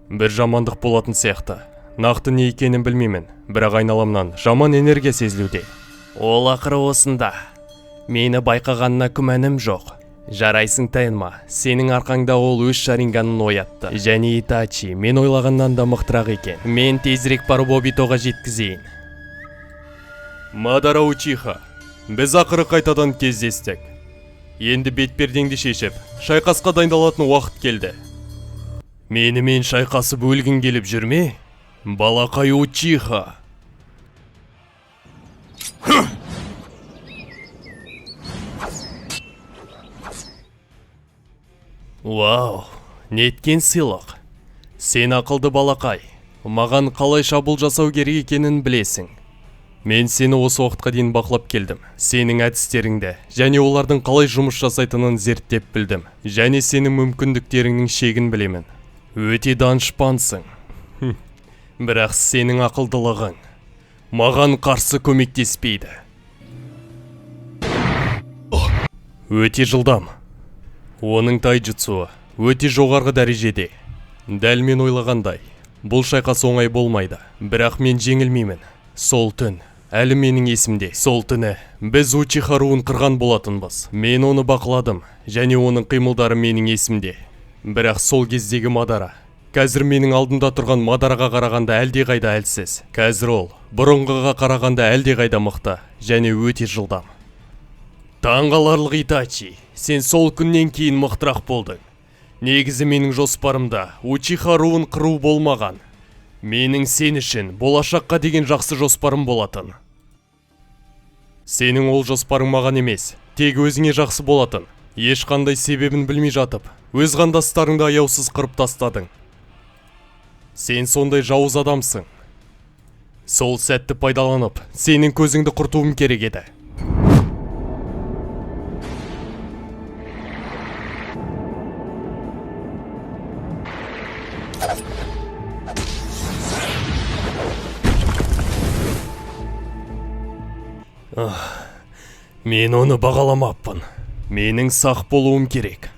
Бір жамандық болатын сияқты. Нақты не екенін білмеймін, бірақ айналамнан жаман энергия сезілуде. Ол ақыры осында. Мені байқағанына күмәнім жоқ. Жарайсың, Тенма, сенің арқаңда ол өз шаринганын оятты. Және Итачи мен ойлағаннан да мықтырақ екен. Мен тезірек барып Обитоға жеткізейін. Мадара Учиха, біз ақыры қайтадан кездестік. Енді бетпердеңді шешіп, шайқасқа дайындалатын уақыт келді. Менімен шайқасып өлгің келіп жүрме? Балақай Учиха. Вау, неткен сыйлық. Сен ақылды балақай. Маған қалай шабуыл жасау керек екенін білесің. Мен сені осы уақытқа дейін бақылап келдім. Сенің әдістеріңді және олардың қалай жұмыс жасайтынын зерттеп білдім. Және сенің мүмкіндіктеріңнің шегін білемін. Өте данышпансың. Бірақ сенің ақылдылығың маған қарсы көмектеспейді. Өте жылдам. Оның тайджутсуы өте жоғарғы дәрежеде. Дәл мен ойлағандай, бұл шайқас оңай болмайды. Бірақ мен жеңілмеймін. Сол түн әлі менің есімде. Сол түні біз Учиха руын қырған болатынбыз. Мен оны бақыладым және оның қимылдары менің есімде. Бірақ сол кездегі Мадара қазір менің алдымда тұрған Мадараға қарағанда әлдеқайда әлсіз. Қазір ол бұрынғыға қарағанда әлдеқайда мықты және өте жылдам. Таңғаларлық, Итачи, сен сол күннен кейін мықтырақ болдың. Негізі менің жоспарымда Учиха руын қыру болмаған. Менің сен үшін болашаққа деген жақсы жоспарым болатын. Сенің ол жоспарың маған емес, тек өзіңе жақсы болатын. Ешқандай себебін білмей жатып, өз қандастарыңды аяусыз қырып тастадың. Сен сондай жауыз адамсың. Сол сәтті пайдаланып, сенің көзіңді құртуым керек еді. Мен оны бағаламаппын. Менің сақ болуым керек.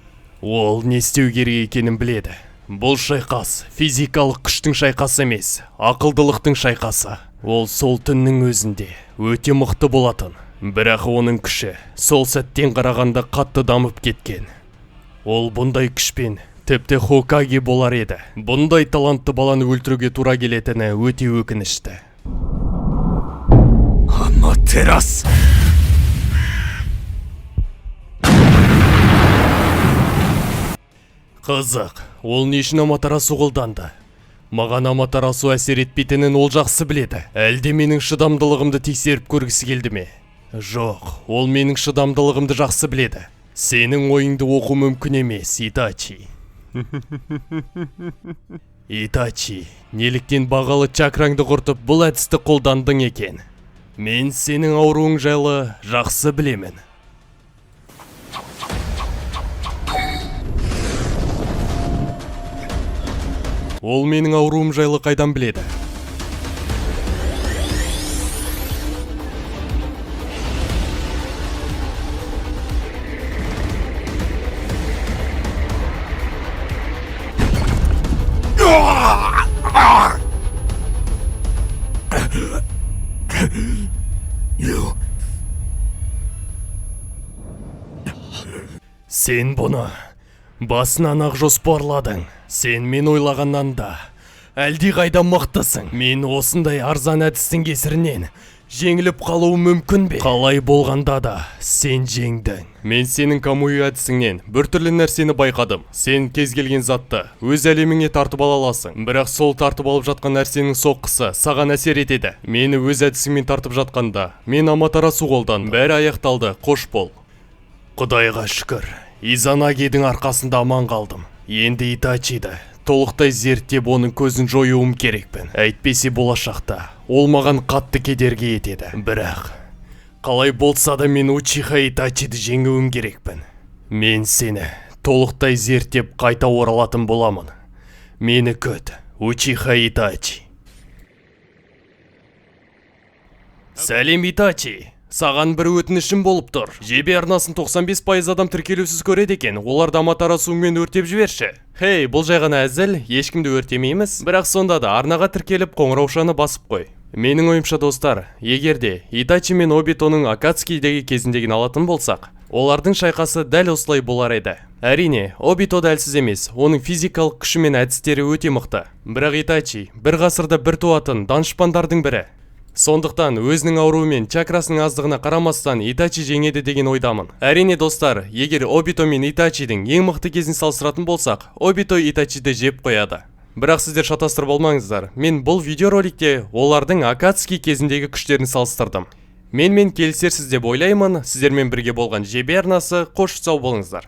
Ол не істеу керек екенін біледі. Бұл шайқас физикалық күштің шайқасы емес, ақылдылықтың шайқасы. Ол сол түннің өзінде өте мықты болатын. Бірақ оның күші сол сәттен қарағанда қатты дамып кеткен. Ол бұндай күшпен тіпті Хокаге болар еді. Бұндай талантты баланы өлтіруге тура келетіні өте өкінішті. Аматерас! Қызық, ол не үшін Аматерасу қолданды? Маған Аматерасу әсер етпейтінін ол жақсы біледі. Әлде менің шыдамдылығымды тексеріп көргісі келді ме? Жоқ, ол менің шыдамдылығымды жақсы біледі. Сенің ойыңды оқу мүмкін емес, Итачи. Итачи, неліктен бағалы чакраңды құртып бұл әдісті қолдандың екен? Мен сенің ауруың жайлы жақсы білемін. Ол менің ауруым жайлы қайдан біледі? Сен бұны басынан ақ жоспарладың. Сен мен ойлағаннан да әлдеқайда мықтысың. Мен осындай арзан әдістің кесірінен жеңіліп қалуым мүмкін бе? Қалай болғанда да сен жеңдің. Мен сенің Камуи әдісіңнен біртүрлі нәрсені байқадым. Сен кез келген затты өз әлеміңе тартып ала аласың. Бірақ сол тартып алып жатқан нәрсенің соққысы саған әсер етеді. Мені өз әдісіңмен тартып жатқанда мен Аматерасу қолдандым. Бәрі аяқталды, қош бол. Құдайға шүкір, Изанагидің арқасында аман қалдым. Енді Итачиді толықтай зерттеп оның көзін жоюым керекпін. Әйтпесе болашақта ол маған қатты кедергі етеді. Бірақ қалай болса да мен Учиха Итачиді жеңуім керекпін. Мен сені толықтай зерттеп қайта оралатын боламын. Мені күт, Учиха Итачи. Сәлем, Итачи. Саған бір өтінішім болып тұр. Жебе арнасын 95% адам тіркелусіз көреді екен. Оларды Аматарасуыңмен өртеп жіберші. Хей, бұл жай ғана әзіл, ешкімді өртемейміз. Бірақ сонда да арнаға тіркеліп, қоңыраушаны басып қой. Менің ойымша, достар, егер де Итачи мен Обитоның Акацкидегі кезіндегін алатын болсақ, олардың шайқасы дәл осылай болар еді. Әрине, Обито да әлсіз емес, оның физикалық күші мен әдістері өте мықты. Бірақ Итачи бір ғасырда бір туатын данышпандардың бірі. Сондықтан өзінің ауруы мен чакрасының аздығына қарамастан, Итачи жеңеді деген ойдамын. Әрине, достар, егер Обито мен Итачидің ең мықты кезін салыстыратын болсақ, Обито Итачиді жеп қояды. Бірақ сіздер шатастырып алмаңыздар. Мен бұл видеороликте олардың Акацки кезіндегі күштерін салыстырдым. Менімен келісерсіз деп ойлаймын. Сіздермен бірге болған Жебе арнасы. Қош сау болыңыздар.